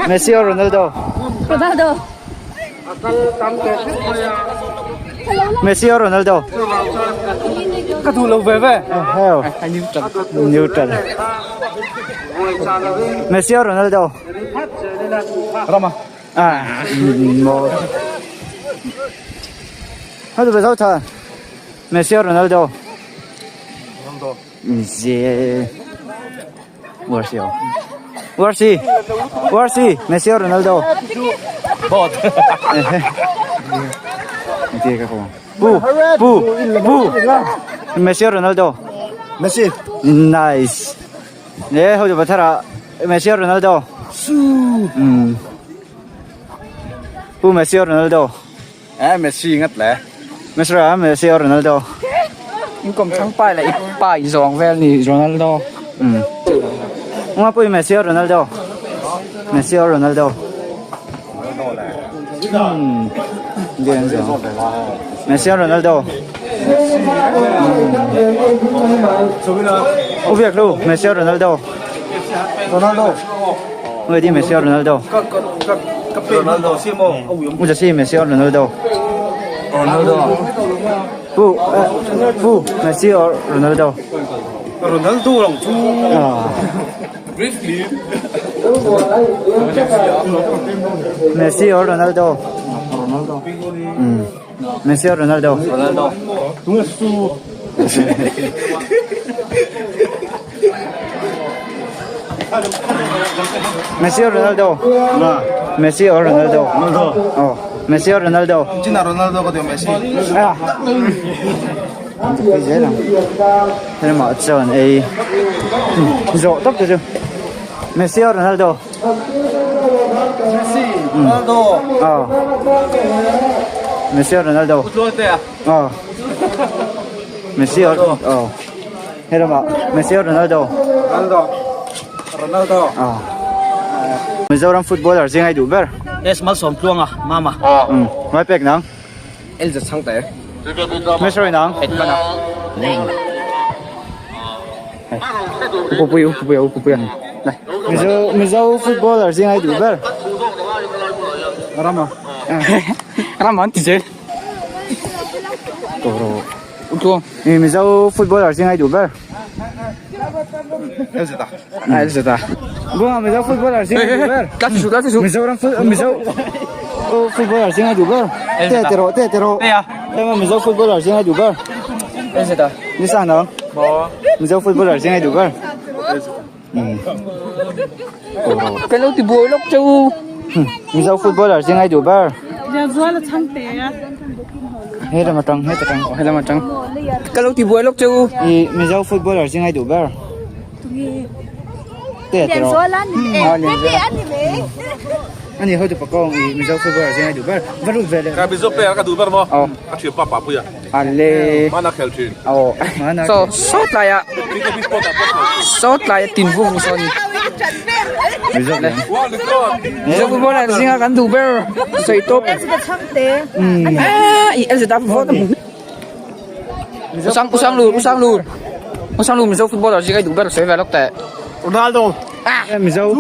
Messi or Ronaldo? Ronaldo. Messi or Ronaldo? Ka duh lo ve ve. Hell. Neutral. Messi or Ronaldo? Rama. Ah, mo. Hadu ba tha. Messi or Ronaldo? Ronaldo. Ze. Warsi oh. Warsi. Warsi. Messi or Ronaldo? Both. Hindi ka ko. Pu. Pu. Pu. Messi or Ronaldo? Messi. Nice. Ne, hadu ba thara. Messi or Ronaldo? Su. Pu Messi or Ronaldo? Eh Messi ngat le. Messi or Messi or Ronaldo? In kom thang pai la i pai zawng vel ni Ronaldo. Nga pui Messi or Ronaldo? Messi or Ronaldo? Hindi yan siya. Messi or Ronaldo? Ubiak lu, Messi or Ronaldo? Ronaldo. Người đi Messi or Ronaldo? Ronaldo si mo. Ujah si Messi or Ronaldo? Ronaldo. Pu, Pu, Messi or Ronaldo? Ronaldo lang chu. Ah. Messi or Ronaldo? Ronaldo. Messi or Ronaldo? Ronaldo. Tunga su. Messi or Ronaldo? Messi or Ronaldo? Ronaldo. Oh, Messi or Ronaldo? China Ronaldo ko Messi. Ah. Cái dễ lắm. Thế là mở tròn ấy. Rộ tốc rồi chứ. Messi or Ronaldo? Messi. Ronaldo. Ờ. Messi or Ronaldo? Ờ. Messi or ờ. Thế là mở Messi or Ronaldo? Ronaldo. Ronaldo. Ờ. Mizoram footballer riêng ai đủ ber. Es mal som tluanga mama. Ừ. Nói pek nang. El za chang te. Messi rồi nang. Et mana. Upui upui upui. Này. Mizo Mizo footballer riêng ai đủ ber. Rama. Rama ti zel. Toro. Utluang. Mizo footballer riêng ai đủ ber. Elzeta. El za ta. Bunga Mizo footballer riêng ai đủ ber. Ta su ta su. Mizoram Mizo footballer riêng ai đủ ber. Te tero te tero. Te à. Em Mizo footballer riêng ai đủ ber. El za ta. Ni sang nang. Mizo footballer riêng ai đủ ber. Cái lâu thì buổi lốc châu. Mizo footballer riêng ai đủ ber. Lianzuala Chhangte. Hết là mặt trăng, hết là trăng. Hay là mặt trăng. Cái lâu thì buổi lốc châu. I Mizo footballer riêng ai đủ ber. Te tero. Lianzuala ni me. Ani hơi tụ con i Mizo footballer riêng ai đủ ber. Vẫn rút về Ka Mizo player ka duh ber maw? Ờ. Ka thian pa pa pui a. Ale. Mana khel thin. Ờ. Mana So sót lại ạ. Sót lại tin vùng son. Mizo này. Wa ni ko. Mizo footballer riêng kan đủ ber. Soi top. Chhangte. À, el za ta vote. Usang usang lu, usang lu. Usang lu Mizo footballer riêng ai đủ ber soi về lốc tệ. Ronaldo. Mizo.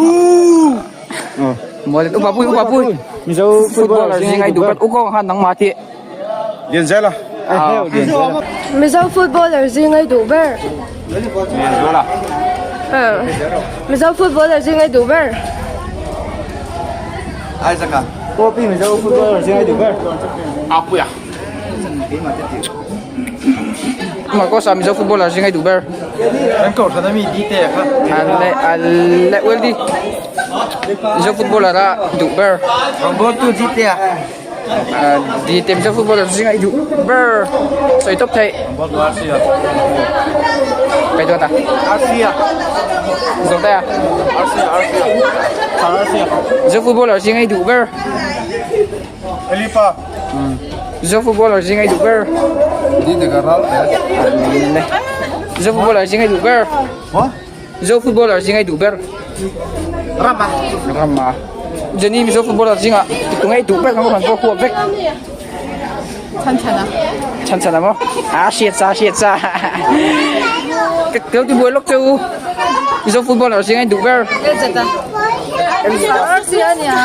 Ờ. Mole upa pui upa pui. Mizo Footballer footballer riêng ai đủ ber uko han nang ma thi. Lianzela. Mizo footballer zing ai duh ber. Lianzuala. Mizo footballer zing ai duh ber. Isaac. Copy Mizo footballer riêng ai đủ ber. A pui a. Mà có sao Mizo footballer riêng ai đủ ber. Kan ko thana mi di te kha. Ale ale well đi. Mizo footballer a đủ ber. Rambol tu di te. Đi tìm Mizo footballer riêng ai đủ ber. Soi top thầy. Rambol tu Asia. Cái đó ta. Asia. Giống ta. Asia Asia. Asia. Mizo footballer riêng ai đủ ber. Elipa. Mizo footballer riêng ai đủ ber. Di te garal. Ale. Mizo footballer riêng ai đủ ber. What? Mizo footballer riêng ai đủ ber. Rama. Rama. Jenny Mizo footballer riêng ạ. Tụi ngay đủ ber không có phù hợp vek. Chhanchana. Chan chan mo. À siết ra siết ra. Cái kiểu thì buổi lúc châu. Mizo footballer riêng ai đủ ber. Elzeta. Arsi ania.